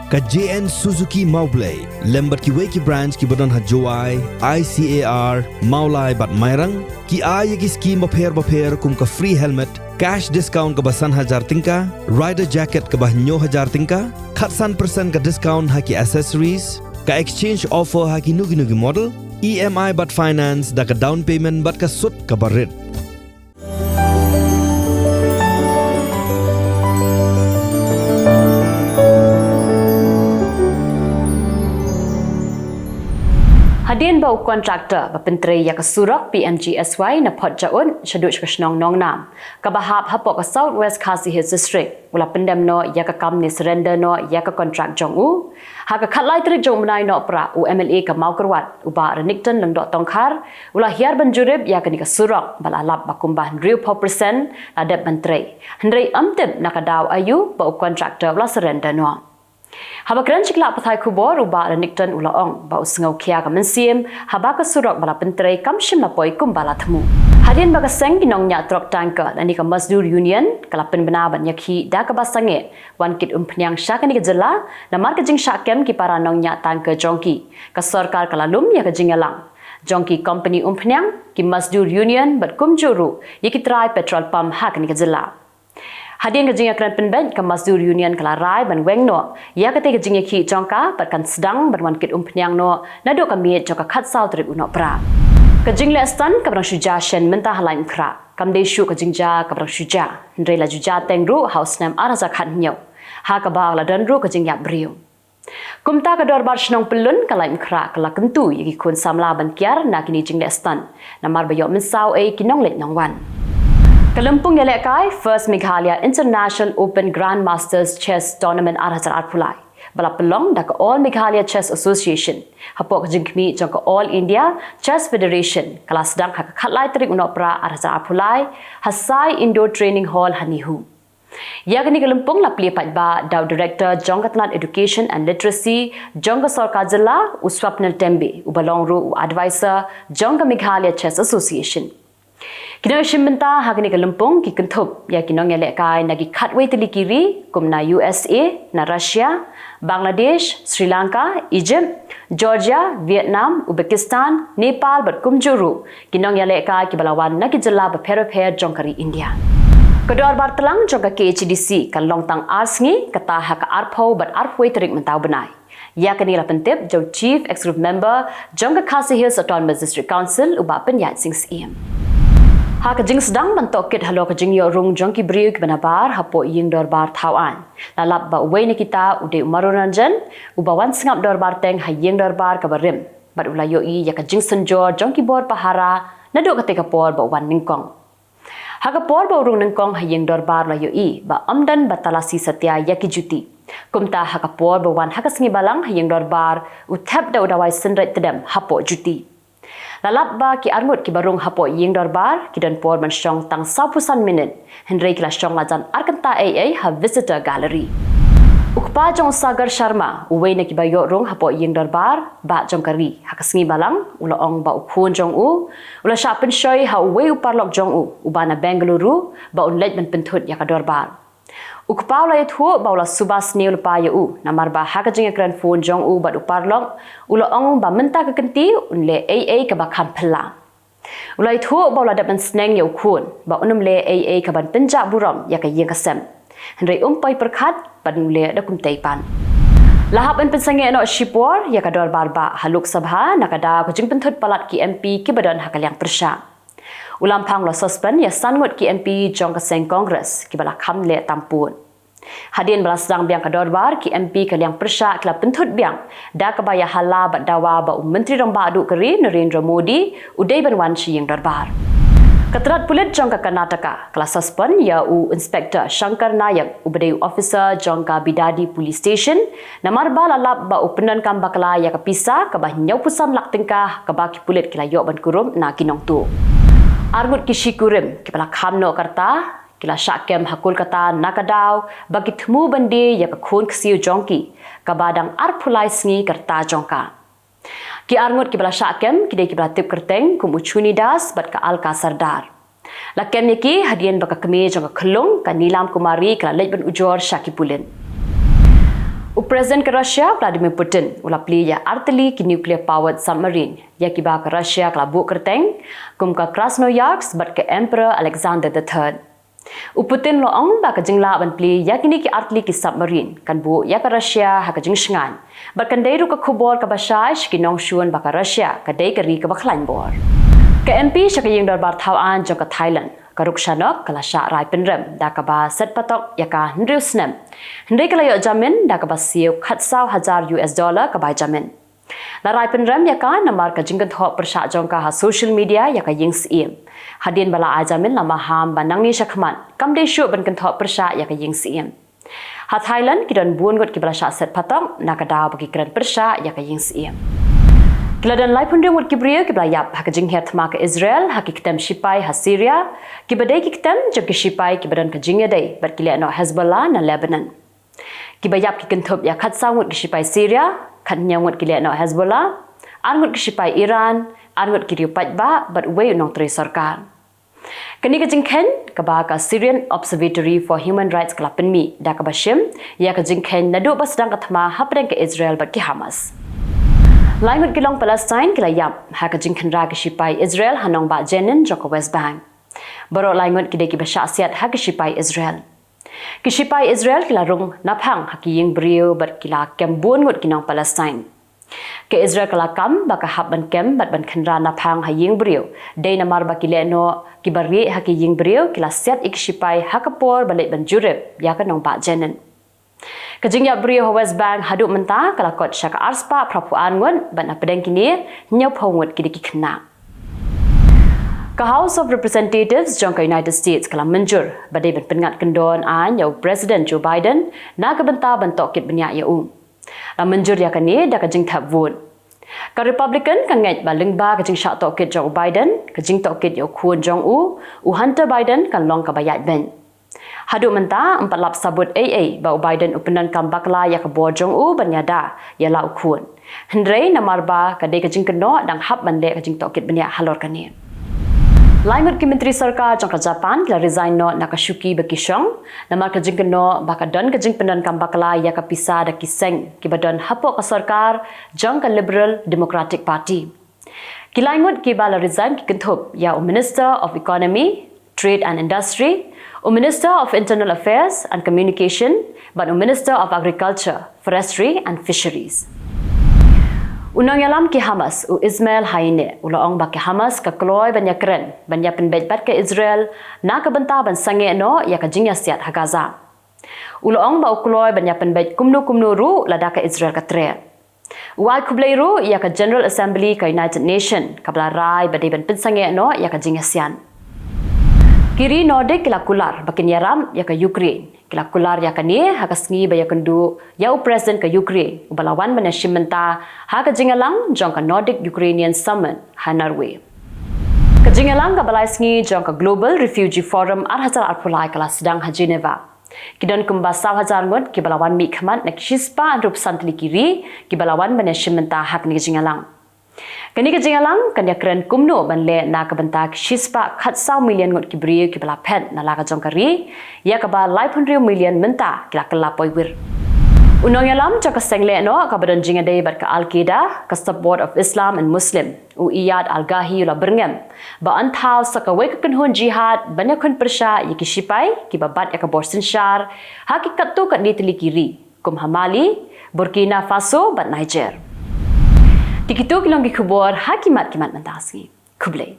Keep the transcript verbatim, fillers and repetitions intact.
Ka J N Suzuki Mawblei lem bad kiwei ki branch kiba don ha Jowai, I C A R, Mawlai bad Mairang ki ai ïa ki skim bapher bapher kum ka free helmet, cash discount kaba san hajar tyngka, rider jacket kaba hynñiew hajar tyngka, khatsan percent ka discount ha ki accessories, ka exchange offer ha kino kino ki model, E M I bad finance da ka down payment bad ka sut kaba rit. Hadien ba u contractor ba pyntrei ïa ka surok P M G S Y na Port Jaut shaduh sha ka shnong Nongnam kaba hap hapoh ka South West Khasi Hills District u la pyndem noh ïa ka kam ne surrender noh ïa ka contract jong u. Ha ka khatlai tarik jong u bnai Nohprah u M L A ka Mawkyrwat u Bah Renikton Lyngdoh Tongkhar u la hiar ban jurip ïa kane ka surok ba la lap ba kumba hynriewphew percent la dep ban trei. Hynrei ym tip na ka daw aïu ba u contractor u la surrender noh. Haba kren sha ki lad pathai khubor u Bah Renikton u la ong ba u sngewkhia ka mynsiem haba ka surok ba la pyntrei kam shym la poi kumba la thmu. Hadien ba ka seng ki nongñiah trok tanker lane ka Mazdoor Union ka la pynbna ban ïakhih da kaba sangeh wan kit umphniang sha kane ka jylla namar ka jingshah kem ki para nongñiah tanker jong ki, ka sorkar ka la lum ïa ka jingïalang jong ki kompani umphniang, ki Mazdoor Union bad kumjuh ruh ïa ki trai petrol pump ha kane ka jylla. Hadien ka jingïakren pynbeit ka Mazdoor Union ka la rai ban weng noh ïa katei ka jingïakhih jong ka bad kan sdang ban wan kit umphniang noh naduh ka miet jong ka khatsaw tarik u Nohprah. Ka jingleh stunt kaba dang shu jia shen mynta ha Laitumkhrah kam dei shuh ka jingjia kaba dang shu jia, hynrei la ju jia teng ruh ha u snem ar hajar khathynñiew ha kaba la don ruh ka jingïap briew. Kumta ka Dorbar Shnong Pyllun ka Laitumkhrah ka la kyntu ïa ki khun samla ban kiar na kine jingleh stunt namar ba ïoh mynsaw ei ki nongleit nongwan. Ka lympung ïalehkai First Meghalaya International Open Grandmasters Chess Tournament ar hajar arphew lai ba la pynlong da ka All Meghalaya Chess Association hapoh ka jingkhmih jong ka All India Chess Federation ka la sdang ha ka khatlai tarik u Nohprah ar hajar arphew lai ha Sai Indoor Training Hall ha NEHU. Ïa kane ka lympung la plie paidbah da u Director jong ka tnat Education and Literacy jong ka sorkar jylla u Swapnil Tembe uba long ruh u advisor jong ka Meghalaya Chess Association. Ki nongïashim bynta ha kane ka lympung ki kynthup ïa ki nongïalehkai na ki khatwei tylli ki ri kum na U S A, na Russia, Bangladesh, Sri Lanka, Egypt, Georgia, Vietnam, Uzbekistan, Nepal bad kumjuh ruh ki nongïalehkai kiba la wan na ki jylla bapher bapher jong ka ri India. Ka dorbar tlang jong ka K H A D C kan long tang ar sngi, kata ha ka arphew bad arphew wei tarik mynta u bnai. Ïa kane la pyntip da u Chief Executive Member jong ka Khasi Hills Autonomous District Council u Bah Pynïaid Sing Syiem. Ha ka jingsdang ban tohkit halor ka jingïoh rung jong ki briew kiba nabar hapoh ïing dorbar Thawaiñ, la lap ba uwei na kita u dei u Maruranjan uba wan sngap dorbar teng ha ïing dorbar kaba rim bad u la ïohi ïa ka jingsynjor jong ki bor pahara naduh katei ka por ba u wan nyngkong. Ha ka por ba u rung nyngkong ha ïing dorbar u la ïohi ba ym don ba talasi satia ïa ki juti. Kumta ha ka por ba u wan ha ka sngi balang ha ïing dorbar u thep da u dawai synreit tdem hapoh juti. La lap ba ki arngut kiba rung hapoh ïing dorbar ki don por ban shong tang sawphew san minit, hynrei ki la shong la jan ar kynta ei ei ha visitor gallery. U kpa jong u Sagar Sharma, uwei na kiba ïoh rung hapoh ïing dorbar bah jong ka ri, ha ka sngi balang u la ong ba u khun jong u u la shah pynshoi ha uwei u paralok jong u uba na Bengaluru ba un leit ban pynthut ïa ka dorbar. U kpa u la ïathuh ba u la suba sniew lypa ïa u namar ba ha ka jingïakren phone jong u bad u paralok u la ong ba mynta ka kynti un leh ei ei kaba kham phylla. U la ïathuh ba u la dep ban sneng ïa u khun ba un ym leh ei ei kaban pynjah burom ïa ka ïing ka sem, hynrei um poi pyrkhat ban leh da kumtei pat. La hap ban pynsangeh noh shipor ïa ka dorbar bah ha Lok Sabha na ka daw ka jingpynthut palat ki M P kiba don ha ka liang pyrshah. U Lamphang u la suspend ïa san ngut ki M P jong ka seng Congress kiba la kham leh tam pud. Hadien ba la sdang biang ka dorbar, ki M P ka liang pyrshah ki la pynthut biang da kaba ïa hala bad dawa ba u Myntri Rangbah Duh ka ri Narendra Modi u dei ban wan sha ïing dorbar. Ka tnat pulit jong ka Karnataka ka la suspend ïa u Inspector Shankar Nayak uba dei u officer jong ka Bidadi Police Station namar ba la lap ba u pyndonkam bakla ïa ka pisa kaba hynñiewphew san lak tyngka kaba ki pulit ki la ïoh ban kurup na ki nongtuh. Arngut ki shikurim kiba la kham noh ka rta ki la shah kem ha Kolkata na ka daw ba ki thmu ban die ïa ka khun ksiew jong ki kaba dang arphew lai sngi ka rta jong ka. Ki arngut kiba la shah kem ki dei kiba la tip kyrteng kum u Chuni Das bad ka Alka Sardar. La kem ïa ki hadien ba ka kmie jong ka khyllung ka Neelam Kumari ka la leit ban ujor sha ki pulit. U President ka Russia, Vladimir Putin, u la plie ïa artylli ki nuclear powered submarine ïa kiba ka Russia ka la buh kyrteng kum ka Krasnoyarsk bad ka Emperor Alexander the Third. U Putin u la ong ba ka jinglah ban plie ïa kine ki artylli ki submarine kan buh ïa ka Russia ha ka jingshngaiñ bad kan dei ruh ka khubor kaba shai sha ki nongshun ba ka Russia ka dei ka ri kaba khlaiñ bor. Ka M P sha ka ïing dorbar thaw aiñ jong ka Thailand, ka Ruksanok, ka la shah rai pynrem da kaba set patok ïa ka hynriew snem, hynrei ka la ïoh jamin da kaba siew khatsaw hajar U S dollar ka bai jamin. La rai pynrem ïa ka namar ka jingkynthoh pyrshah jong ka ha social media ïa ka ïing syiem. Hadien ba la ai jamin, la maham ba nangne shakhmat kam dei shuh ban kynthoh pyrshah ïa ka ïing syiem. Ha Thailand ki don bun ngut kiba la shah set patok na ka daw ba ki kren pyrshah ïa ka ïing syiem. Ki la don laiphew ngut ki briew kiba la ïap ha ka jinghiar thma ka Israel ha ki ktem shipai ha Syria, kiba dei ki ktem jong ki shipai kiba don ka jingïadei bad ki lehnoh Hezbollah na Lebanon. Kiba ïap ki kynthup ïa khatsaw ngut ki shipai Syria, khathynñiew ngut ki lehnoh Hezbollah, ar ngut ki shipai Iran, ar ngut ki riew paidbah bad uwei u nongtrei sorkar. Kane ka jingkheiñ kaba ka Syrian Observatory for Human Rights ka la pynmih da kaba shim ïa ka jingkheiñ naduh ba sdang ka thma hapdeng ka Israel bad ki Hamas. Lai ngut ki long Palestine ki la ïap ha ka jingkhynra ki shipai Israel ha nongbah Jenin jong ka West Bank. Baroh lai ngut ki dei kiba shah siat ha ki shipai Israel. Ki shipai Israel ki la rung naphang ha ki ïing briew bad ki la kem bun ngut ki nong Palestine. Ka Israel ka la kam ba ka hap ban kem bad ban khynra naphang ha ïing briew dei namar ba ki lehnoh kiba rieh ha ki ïing briew ki la siat ïa ki shipai ha ka por ba leit ban jurip ïa ka nongbah Jenin. Ka jingïap briew ha West Bank haduh mynta ka la kot sha ka arspah phraphew ar ngut bad napdeng kine, hynñiewphew ngut ki dei ki khynnah. Ka House of Representatives jong ka United States ka la mynjur ba dei ban pynngat kyndon aiñ ïa u President Joe Biden na ka bynta ban tohkit bniah ïa u. La mynjur ïa kane da ka jingthep vote. Ka Republican ka ngeit ba lyngba ka jingshah tohkit jong u Biden, ka jingtohkit ïa u khun jong u, u Hunter Biden, kan long kaba ïaid beiñ. Haduh mynta ym pat lap sabut ei ei ba u Biden u pyndonkam bakla ïa ka bor jong u ban ïada ïa la u khun. Hynrei namar ba ka dei ka jingkynnoh dang hap ban leh ka jingtohkit bniah halor kane. Lai ngut ki myntri sorkar jong ka Japan ki la resign noh na ka shuki ba ki shong namar ka jingkynnoh ba ka don ka jingpyndonkam bakla ïa ka pisa da ki seng kiba don hapoh ka sorkar jong ka Liberal Democratic Party. Ki lai ngut kiba la resign ki kynthup ïa u Minister of Economy, Trade and Industry, u Minister of Internal Affairs and Communication, bad u Minister of Agriculture, Forestry and Fisheries. U nongïalam ki Hamas, u Ismail Haniyeh, u la ong ba ka Hamas ka kloi ban ïakren ban ïapynbeit bad ka Israel na ka bynta ban sangeh noh ïa ka jingïasiat ha Gaza. U la ong ba u kloi ban ïapynbeit kumno kumno ruh lada ka Israel ka treh. U ai khublei ruh ïa ka General Assembly ka United Nation kaba la rai ba dei ban pynsangeh noh ïa ka jingïasiat. Ki ri Nordic ki la kular ba kin ïarap ïa ka Ukraine. Ki la kular ïa kane ha ka sngi ba ïakynduh ïa u President ka Ukraine uba la wan ban ïashim bynta ha ka jingïalang jong ka Nordic Ukrainian Summit ha Norway. Ka jingïalang kaba lai sngi jong ka Global Refugee Forum ar hajar arphew lai ka la sdang ha Geneva. Ki don kumba saw hajar ngut kiba la wan mihkhmat na ki shispah hynriewphew san tylli ki ri kiba la wan ban ïashim bynta ha kane ka jingïalang. Kane ka jingïalang kan ïakren kumno ban leh na ka bynta ki shispah khatsaw million ngut ki briew kiba la phet na la ka jong ka ri, ïa kaba laiphew hynriew million mynta ki la kylla poi wir. U nongïalam jong ka seng lehnoh kaba don jingïadei bad ka Al-Qaeda, ka Support of Islam and Muslim, u Iyad Al-Ghahi u la byrngem ba yn thaw sa kawei ka kynhun jihad ban ïakhun pyrshah ïa ki shipai kiba bat ïa ka bor synshar ha ki katto katne tylli ki ri kum ha Mali, Burkina Faso bad Niger. Te kito ki long ki khubor ha ki mat ki mat mynta ka sngi. Khublei.